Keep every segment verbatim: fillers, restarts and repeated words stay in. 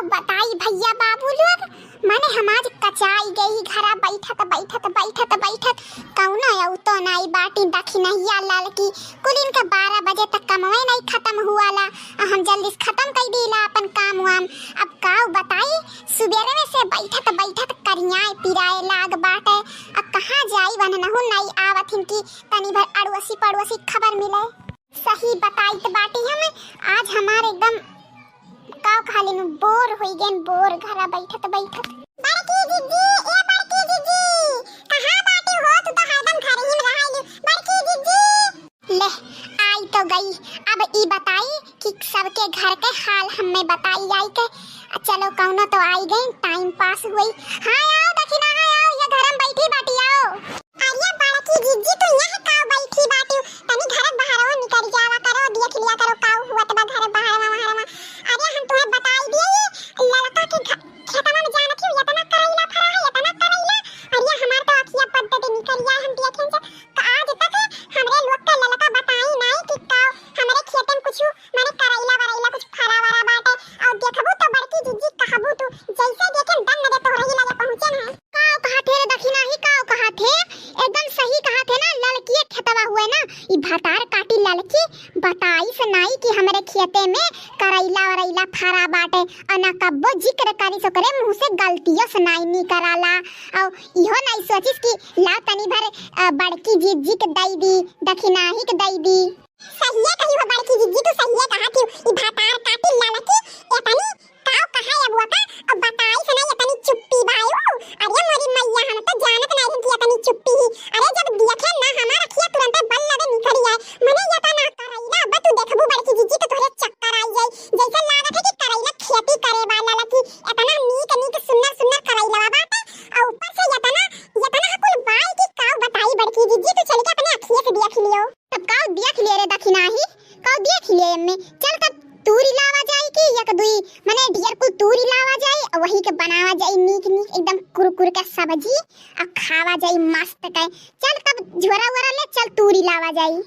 बताई भइया बाबू लोग, मने हम आज कचाई गई घरा बैठत, बैठत, बैठत, बैठत, कउनो अउतो नाई बाटी दखिनहिया ललकी, कुलिन के बारह बजे तक कमवे नाई खतम हुआला, आ हम जल्दी से खतम कइ दीला अपन काम वाम। अब काउ बताई, सुबेरे में से बैठत, बैठत करियाए पिराए लाग बाटे, आ कहाँ जाई वननहु नाई आवत हिन कि तनी भर अड़ोसी पड़ोसी खबर मिले। सही बताइत बाटी हम, आज हमार एकदम काउ कहा लेनु बोर होई गएन, बोर घरा बैठत बैठत। बड़की जिज्जी, ए बड़की जिज्जी, कहाँ बाटी हो? तू तो हरदम घर ही में रहाइली। बड़की जिज्जी। ले, आई तो गई। अब ई बताई कि सबके घर के हाल हमें बताई आई के। चलो कउनो तो आई गई, टाइम पास हुई। हाँ आओ दखिना, हाँ आओ, ये घर में बैठी बाटी आओ। अरे बड़की जिज्जी, तू यहाँ काउ बैठी बाटू? तनी घर बहरवा निकल जावा करो, देख लिया करो काउ हुआ बा घर बहरवा वहरवा। अरे हम तुम्हें बताई दिए, ये ललका के घ-, खेतवा में जानत ही, इतना करैला फरा है, इतना करैला। अरे हमार तो अखिया पद्द दे निकल जाए, हम देखें से। तो आज तक हमरे लोग के ललका बताई नाई कि काउ हमरे खेते में कुछ माने करैला वरैला कुछ फरा वरा बाटे। और देखबू तो बड़की जिज्जी कहबू तू, जैसे देखे दम न दे तोहरे ही लगे पहुँचे ना। काउ कहा थे रे दखिनाही, काउ कहा थे? एकदम सही कहा थे ना, ललकिए खेतवा हुए ना, ई भतार काटी ललकी बताइस नाई कि हमरे खेते में करैला वरैला फरा बाटे, और ना कब्बो जिक्र करिस, ओकरे मुँह से गलतियों से नाई निकराला। और इहो नाई सोचिस कि ला तनी भर, अ, बड़की जिज्जी के दई दी, दखिनाही के दई दी। सहिए कही हो बड़की जिज्जी, तू सहिए कहा थी। ई भतार काटी ललकी, एतनी काउ कहा अब वका, अब बताइस ना एतनी चुप्पी भाई। अरे मोरी मैया, हम तो जानत नहीं रही कि एतनी चुप्पी ही। अरे जब देखे ना हमार अखिया तुरंते बल लगे निकल आए। मने एतना करैला, अब तू देखबू बड़की जिज्जी तो तोहरे चक्कर आई जाई। जैसे लागत है कि करैला खेती करे वाला ललकी, एतना नीक नीक सुन्नर सुन्नर करैलवा बाटे। और ऊपर से एतना, एतना कुल बाई कि काउ बताई बड़की जिज्जी, तू चल के अपने अखिए से देख लियो। तब काउ देख लिए रे दखिनाही, काउ देख लिए एमे। चल तब तूरी लावा जाई कि एक दुई, मने ढेर कुल तूरी लावा जाई, और वही के बनावा जाई नीक नीक एकदम कुरकुर का सब्जी, और खावा जाई मस्त के। चल तब झोरा वोरा ले, चल तूरी लावा जाई।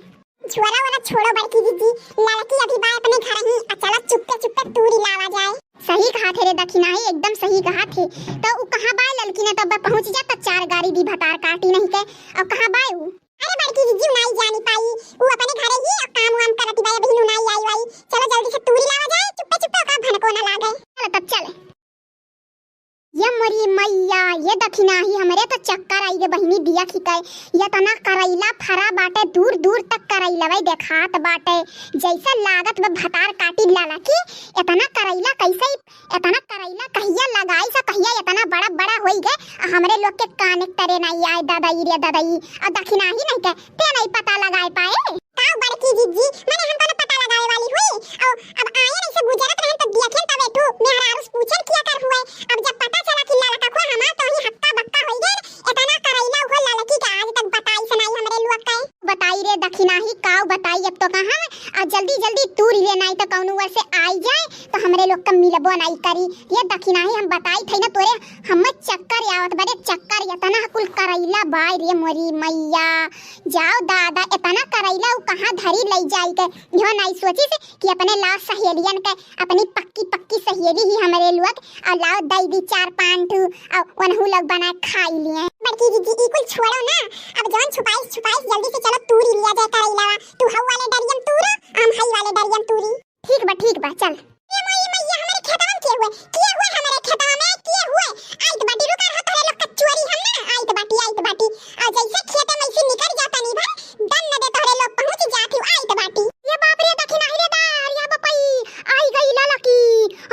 झोरा वोरा छोड़ो बड़की जिज्जी, ललकी अभी बा अपने घर ही, आ चला चुप्पे चुप्पे तूरी लावा जाए। सही कहा थे रे दखिनाही, एकदम सही कहा थे। तो उ कहाँ बाय ललकी ने, तो अब पहुँच जा, तो चार गारी दी भतार काटी नहीं के। और कहाँ बाय उ? अरे बड़की जिज्जी, उ नाई जानी पाई, उ अपने घरे ही काम वाम करती बाय, अभी नु नाई आई वाई। चलो जल्दी से तूरी लावा जाए, चुप्पे चुप्पे ओका भनको ना लागे। चलो तब चले। ये मोरी मैया, ये दखिनाही, हमरे तो चक्कर आई गे बहिनी, दिया खिकाए। ये तना करैला फरा बाटे, दूर दूर तक करैलवे देखात बाटे, जैसे लागत बा भतार काटी ललकी। एतना करैला कैसे एतना करैला कहिया लगाइस, कहिया एतना बड़ा बड़ा होई गे, आ हमरे लोग के काने के तरे नाई आए, ददई रे ददई। आ दखिनाही नहीं के, ते नहीं पता लगाए पाए। का बड़की जिज्जी, मने हम कौनो पता लगावे वाली हुई? और अब आए नहीं से गुजरत रहन तो दियखिन तब एठू मेहरारू से पूछन किया कर हुए। अब जब पता चला कि ललका खुआ हमार तो ही हक्का बक्का होई गे, एतना करैला हुआ ललकी के आज तक बताइस नाई हमरे लोग के। बताई रे दखिनाही, काउ बताई, अब तो कहाँ, आ जल्दी जल्दी तूरी ले, नाई तो कौनो ओर से आई जाए तो हमरे लोग का मिलबो नाई करी। ये दखिनाही हम बताई थे ना तोरे, हमें चक्कर आवत बा रे चक्कर, एतना कुल करैला बाय रे मोरी मैया। जाओ दादा, एतना करैला उ कहाँ धरी लई जाई के, इहो नाई सोचिस कि अपने लाओ सहेलियन के, अपनी पक्की पक्की सहेली ही हमरे लोग, और लाओ दई दी चार पाँच ठू, और उनहू लोग बना खाई लिए। बड़की जिज्जी, ई कुल छोड़ो ना, अब जौन छुपाइस छुपाइस, जल्दी से चलो तूरी लिया जाए करैलावा। तू हऊ वाले डरियम तूरा, हम हई वाले डरियम तूरी। ठीक बा, ठीक बा, चल। ए मोरी मैया, हमरे खेतवा में के हुए? के हुए हमरे खेतवा में? के हुए? आइत बाटी, रुका रहो, तोहरे लोग का चोरी हम ना, आइत बाटी, आइत बाटी। आ जैसे खेते में से निकल जाता नहीं भाई, दम न दे तोहरे लोग पहुँच जाती, आइत बाटी। ये बाप रे, दखिनाही रे दार, या बपई, आई गई ललकी।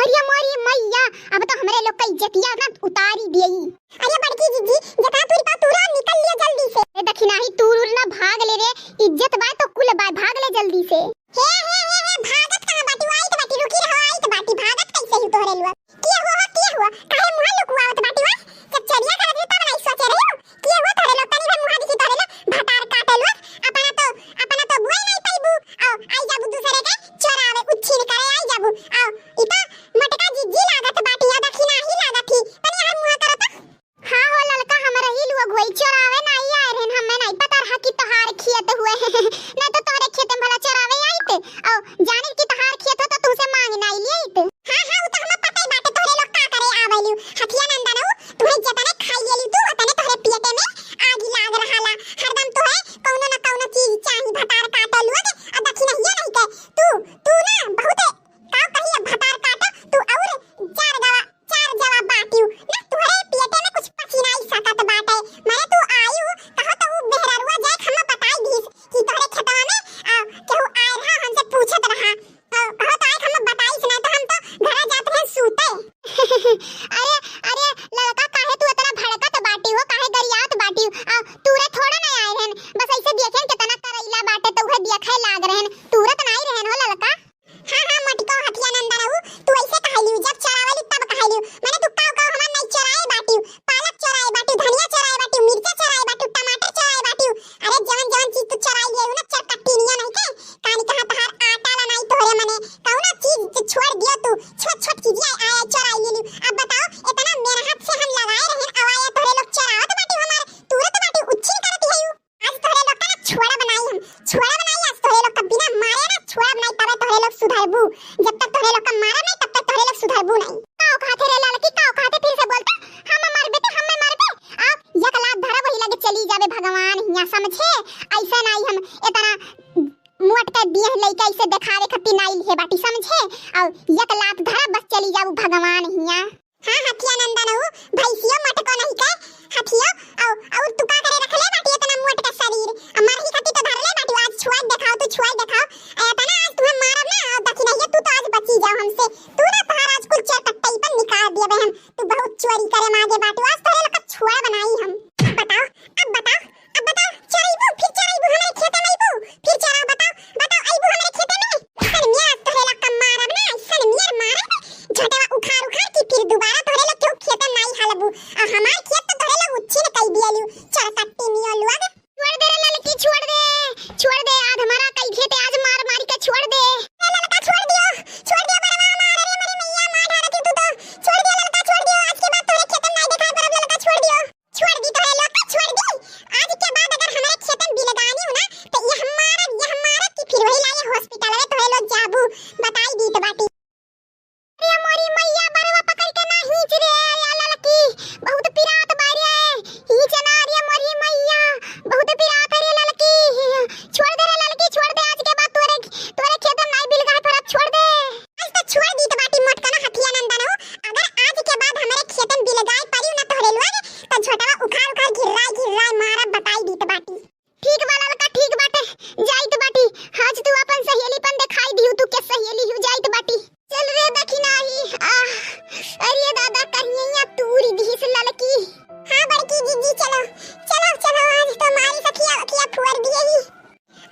अरे मोरी मैया, अब तो हमरे लोग का इज्जतिया ना उतारी दियई। अरे बड़की जिज्जी, जतना तूरी पाओ तूरा, निकल लियो जल्दी से। ए दखिनाही, तूर उर ना, भाग ले रे, इज्जत बाय तो कुल बाय, भाग ले जल्दी से। हे, हे, हे, हे, भागत कहाँ बाटी? आइत बाटी, रुकी रहो, आइत बाटी, भागत कैसे ही तोहरे लोग? के बू नहीं। काउ कहत है रे ललकी, काउ कहत है, फिर से बोलता। हम मारबे ते, हम मारबे। आ, एक लात धरा वही लगे चली जाबे भगवान हिया, समझे? ऐसा नहीं हम इतना मोट कर दिए हैं लइका, ऐसे देखावे खातिर नाई लिहे बाटी, समझे? और एक लात धरा बस चली जाबू भगवान हिया। हाँ, हथिया नंदन हो, भैंसियो मोटको नहीं के, हथियो, और, और तू का करे रखले बाटी इतना मोट का शरीर? आ मारही खातिर तो धरले बाटी, आज छुआ देखाओ, तू छुआ देखाओ। ए, इतना आज तुम्हें मारब ना, और दखिनहिया तू तो आज बची जाओ हमसे। तू ना तोहार आज कुल चरकट्टई पर निकाल दिए हम। तू बहुत चोरी करे मागे बाटू, आज तोरे लोग का छुआ बनाई हम। अब बताओ, अब बताओ, अब बताओ, चरइबू, फिर चरइबू, हमारे खेते में अइबू, फिर चराओ, बताओ, बताओ, अइबू हमारे खेते में? सनमिया, आज तोरे लोग का मारब ना, सनमियर मारब, झटवा उखाड़ उखाड़ के फिर दोबारा तोरे लोग केहू खेते में नाई हलबू, आ हमार खेत तो तोरे लोग उच्छिन कई दियलू, चरकट्टी मियो लोग। छोड़ दे रे ललकी, छोड़ दे, छोड़ दे, आज हमारा कई खेते आज मार मार के छोड़ दे। ए ललका, छोड़ दियो, छोड़ दियो, बड़वा मार, अरे मेरी मैया, मार डालती तू तो। छोड़ दियो ललका, छोड़ दियो, आज के बाद तोरे खेतन नाई दिखाई पड़ब ललका, छोड़ दियो। छोड़ दी तोरे लोग का, छोड़ दी। आज के बाद अगर हमारे खेतन बिलगानी हो ना, तो ये हमारा, ये हमारा की फिर वही लाए हॉस्पिटल में तोरे लोग जाबू, बताई दी तो बाटी। अरे मोरी मैया, बरवा पकड़ के ना खींच रे, या ललकी, बहुत पिरात बा रे, खींच ना रे मोरी मैया, बहुत पिरात रे ललकी, छोड़ दे रे ललकी, छोड़ दे, आज के बाद तोरे, तोरे खेतन नाई बिलगाए पड़ब, छोड़ दे। आज तो छोड़ दी तो बाटी मोटकना हथिया नंदन हो, अगर आज के बाद हमारे खेतन बिलगाए पड़ी ना तोहरे लोग, तो झोटवा उखाड़ उखाड़ घिर्राए घिर्राए मारब, बताई दी तो बाटी। ठीक बा ललका, ठीक बाटे, जाइत बाटी। आज तू अपन सहेलीपन देखाई दिहू, तू के सहेली हू, जाइत बाटी। चल रे दखिनही, आह, अरे दादा, करिया तूरी दिहिस ललकी। हाँ बड़की जीजी, चलो, चलो, चलो, आज तो मारी सखिया, सखिया फुअर दिए ही।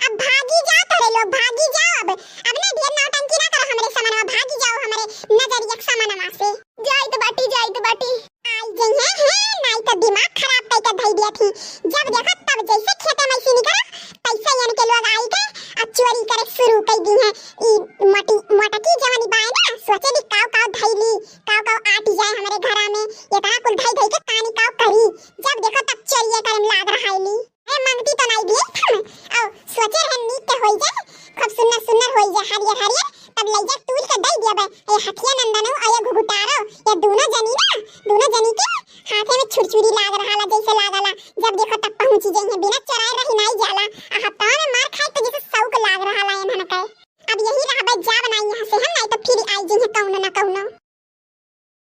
अब भागी जाओ तोरे लोग, भागी जाओ अब। अब ना ढेर नौटंकी ना करो हमरे समनवा, भागी जाओ हमरे नजरिया के समनवा से। जाइत बाटी, जाइत बाटी। आई गई है, है, नाई तो दिमाग खराब कई के धई दिया थी। जब देखो तब जैसे खेते में से निकला, तैसे इनके लोग आई के आ चोरी करे शुरू कई दी है। ई मोटी, मोटकी जवानी बाय ना, सोचे भी काव काव धई ली, काव काव आटी जाए हमरे घरा में, इतना कुल धई धई के कानी काव करी। जब देखो तब चोरिये करे में लाग रहा है ली। ए, मंगती तो नाई दिए हम। औ, सोचे रहन नीक के होई जाए, खूब सुन्नर सुन्नर होई जाए, हरियर हरियर, तब लई जा तूल के दई दिया बे। ए, हथिया नंदनो, ए, घुघुटारो, ये दोनों जनी ना, दोनों जनी के हाथे में छुरछुरी लाग रहा ला, जैसे लागला, जब देखो तब पहुंची जाइए बिना